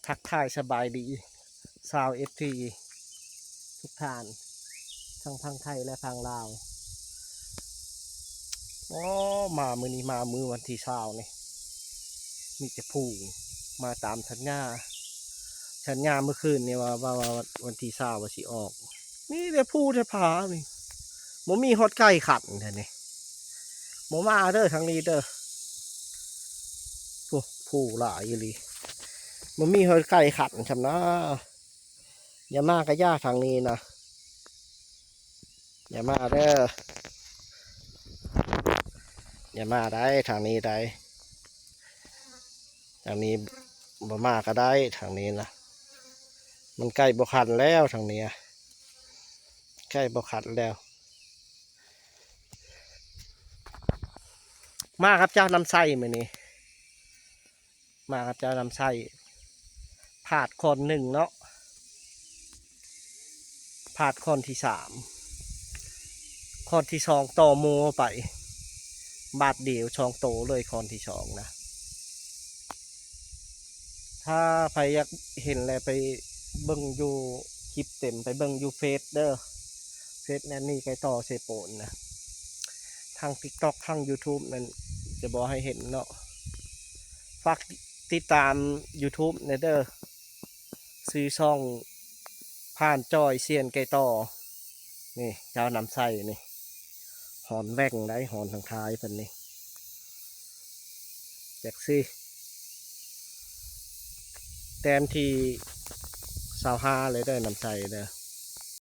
ທັກທາຍສະບາຍດີຊາວເອັຟຊີທຸກທ່ານ ທັງຝັ່ງໄທ ແລະ ຝັ່ງລາວ. ໂອ້ ມາມື້ນີ້ ມາມື້ວັນທີຊາວນີ້ ມີແຕ່ພູ ມາຕາມສັນຍາ. ສັນຍາມື້ຄືນນີ້ວ່າ ວ່າ ວ່າວັນທີຊາວວ່າຊິອອກ ມີແຕ່ພູແຕ່ຜານີ້ ບໍ່ມີຮອດໄກ່ຂັນແທ້ນີ້. ບໍ່ມາເດີທາງນີ້ເດີ. ໂອ້ ພູຫຼາຍອີ່ຫຼີ ບໍ່ມີຮອດໄກ່ຂັນຊ່ຳນາ. ຢ່າມາກະຢ່າທາງນີ້ນະ ຢ່າມາເດີ ຢ່າມາໄດ໋ ທາງນີ້ໄດ໋. ທາງນີ້ບໍ່ມາກະໄດ້ ທາງນີ້ນະ ມັນໄກ່ບໍ່ຂັນແລ້ວ ທາງນີ້ໄກ່ບໍ່ຂັນແລ້ວ. ມາກັບເຈົ້ານຳໄຊມື້ນີ້ ມາກັບເຈົ້ານຳໄຊ ພາດຄອນໜຶ່ງເນາະ ພາດຄອນທີສາມ ຄອນທີສອງຕໍ່ໝູ່ໄປ ບາດດຽວສອງໂຕເລີຍ ຄອນທີສອງນະ. ຖ້າໃຜຢາກເຫັນແລ້ວ ໄປເບິ່ງຢູ່ຄລິບເຕັມ ໄປເບິ່ງຢູ່ເຟສເດີ ເຟສແນນນີ່ໄກ່ຕໍ່ເຊໂປນນະ. ທາງຕິກຕັອກ ທາງຢູທູບນັ້ນຈະບໍ່ໃຫ້ເຫັນເນາະ. ຝາກຕິດຕາມຢູທູບແດ່ເດີ ຊື່ຊ່ອງ ຜ່ານຈ້ອຍຊຽນໄກ່ຕໍ່. ນີ້ເຈົ້ານຳໄຊນີ້ ຫອນແວ່ງໄດ໋ ຫອນທາງທ້າຍເພິ່ນນີ້ ຈັກຊິ ແຕ້ມທີຊາວຫ້າເລີຍເດີ ນຳໄຊເດີ.